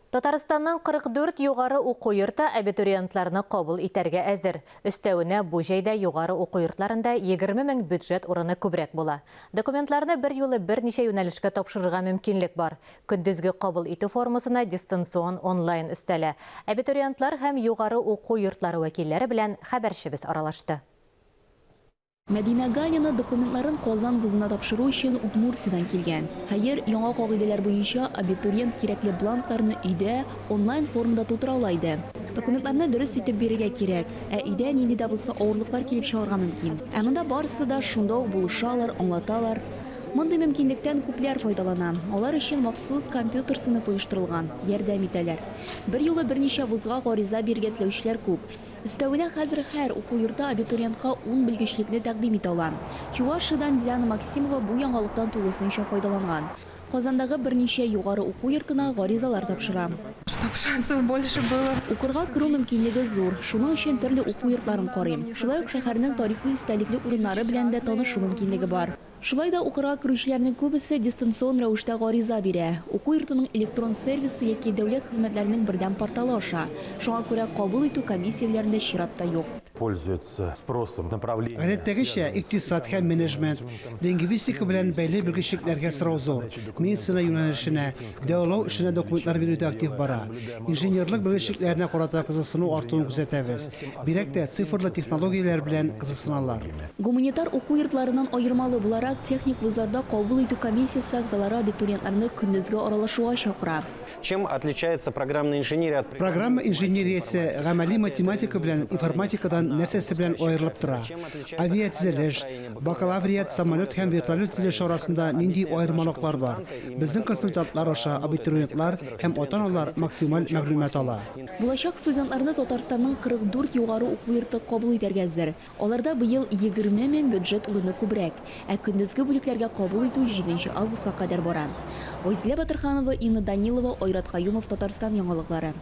Татарстанның 44 югары уку йорты абитуриентларны кабул итәргә әзер. Өстәвенә, бу җәйдә югары уку йортларында 20 мең бюджет урыны күбрәк була. Документларны берьюлы берничә юнәлешкә тапшырырга мөмкинлек бар. Көндезге кабул итү формасына дистанцион онлайн өстәлә. Абитуриентлар һәм югары уку йортлары вәкилләре белән хәбәрчебез аралашты. Мәдинә Галина документларын Казан вузына тапшыру өчен Удмуртиядән килгән. Хәер, яңа кагыйдәләр буенча, абитуриент кирәкле бланкларны өйдә, онлайн формада тутыра ала иде. Документларны дөрес итеп бирергә кирәк, ә өйдә нинди дә булса авырлыклар килеп чыгарга мөмкин. Ә монда барысы да шунда ук булышалар, аңлаталар. Мондый мөмкинлектән күпләр файдалана. Алар өчен махсус компьютер сыйныфы оештырылган, ярдәм итәләр. Берьюлы берничә вузга гариза бирергә теләүчеләр күп. Өстәвенә, хәзер һәр уку йорты абитуриентка ун белгечлекне тәкъдим итә ала. Чувашиядән Диана Максимова бу яңалыктан тулысынча файдаланган. Казандагы берничә югары уку йортына гаризалар тапшыра. Чтоб шансов больше было. Укырга керү мөмкинлеге зур, шуның өчен төрле уку йортларын карыйм. Шулай ук шәһәрнең тарихи истәлекле урыннары белән дә танышу мөмкинлеге бар. Шулай да укырга керүчеләрнең күбесе дистанцион рәвештә гариза бирә, уку йортының электрон сервисы яки дәүләт хезмәтләренең бердәм порталы аша. Шуңа күрә кабул итү комиссияләрендә чират та юк. Пользуется спросом направление. Гадәттәгечә, икътисад һәм менеджмент, лингвистика белән бәйле белгечлекләргә сорау зур. Медицина юнәлешенә, дәвалау эшенә документлар бирү дә актив бара. Инженерлык белгечлекләренә карата кызыксыну артуын күзәтәбез. Бигрәк тә цифрлы технологияләр белән кызыксыналар. Гуманитар уку йортларыннан аермалы буларак, техник вузларда кабул итү комиссиясе әгъзалары абитуриентларны көндезге аралашуга чакыра. Чем отличается программная инженерия от Программа инженериясе гамәли математика белән информатикадан нәрсәсе белән аерылып тора? Авиатөзелеш, бакалавриат, самолет һәм вертолет төзелеше арасында нинди аермалыклар бар? Безнең консультантлар аша абитуриентлар һәм ата-аналар максималь мәгълүмат ала. Булачак студентларны Татарстанның 44 югары уку йорты кабул итәргә әзер. Аларда быел 20 мең бюджет урыны күбрәк. Ә көндезге бүлекләргә кабул итү җиденче августка кадәр бара. Айзилә Батырханова, Инна Данилова, Айрат Каюмов, Татарстан яңалыклары.